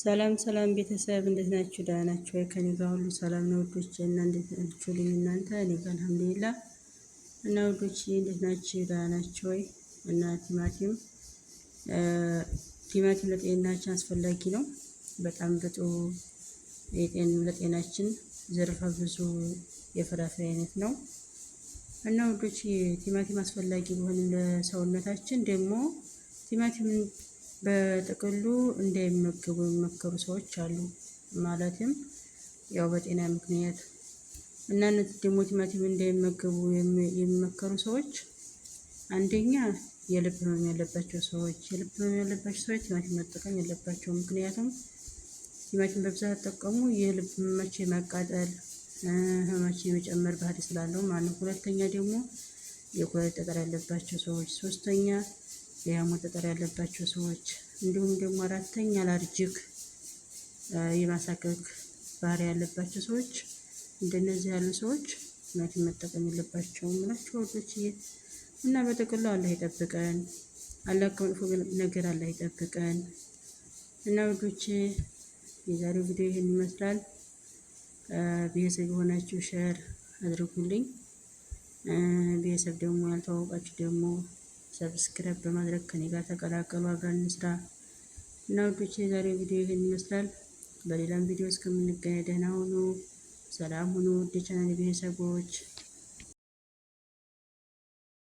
ሰላም ሰላም ቤተሰብ እንዴት ናችሁ? ደህና ናችሁ ወይ? ከኔ ጋር ሁሉ ሰላም ነው ውዶቼ። እና እንዴት ናችሁልኝ እናንተ? እኔ ጋር አልሐምዱሊላህ። እና ውዶቼ እንዴት ናችሁ? ደህና ናችሁ ወይ? እና ቲማቲም ቲማቲም ለጤናችን አስፈላጊ ነው። በጣም በጥሩ ለጤናችን ዘርፈ ብዙ የፍራፍሬ አይነት ነው። እና ውዶቼ ቲማቲም አስፈላጊ ቢሆንም ለሰውነታችን ደግሞ ቲማቲም በጥቅሉ እንዳይመገቡ የሚመከሩ ሰዎች አሉ። ማለትም ያው በጤና ምክንያት። እና እነዚህ ደግሞ ቲማቲም እንዳይመገቡ የሚመከሩ ሰዎች አንደኛ የልብ ህመም ያለባቸው ሰዎች። የልብ ህመም ያለባቸው ሰዎች ቲማቲም መጠቀም የለባቸውም። ምክንያቱም ቲማቲም በብዛት ተጠቀሙ የልብ ህመማቸው የማቃጠል፣ ህመማቸው የመጨመር ባህሪ ስላለው ማለት ነው። ሁለተኛ ደግሞ የኩላሊት ጠጠር ያለባቸው ሰዎች፣ ሶስተኛ የሐሞት ጠጠር ያለባቸው ሰዎች፣ እንዲሁም ደግሞ አራተኛ allergic የማሳከክ ባህሪ ያለባቸው ሰዎች፣ እንደነዚህ ያሉ ሰዎች ቲማቲም መጠቀም የለባቸውም እላችሁ ውዶችዬ። እና በጥቅሉ አላህ ይጠብቀን። አላህ ከመጥፎ ነገር አላህ ይጠብቀን። እና ውዶቼ የዛሬው ቪዲዮ ይህን ይመስላል። ቤተሰብ የሆናችሁ share አድርጉልኝ። ቤተሰብ ደግሞ ያልተዋወቃችሁ ደግሞ subscribe በማድረግ ከኔ ጋር ተቀላቀሉ፣ አብረን እንስራ። እና ውዶቼ የዛሬው ቪዲዮ ይህን ይመስላል። በሌላም ቪዲዮ እስከምንገናኝ ደህና ሁኑ፣ ሰላም ሁኑ ውድ የቻናል ቤተሰቦች።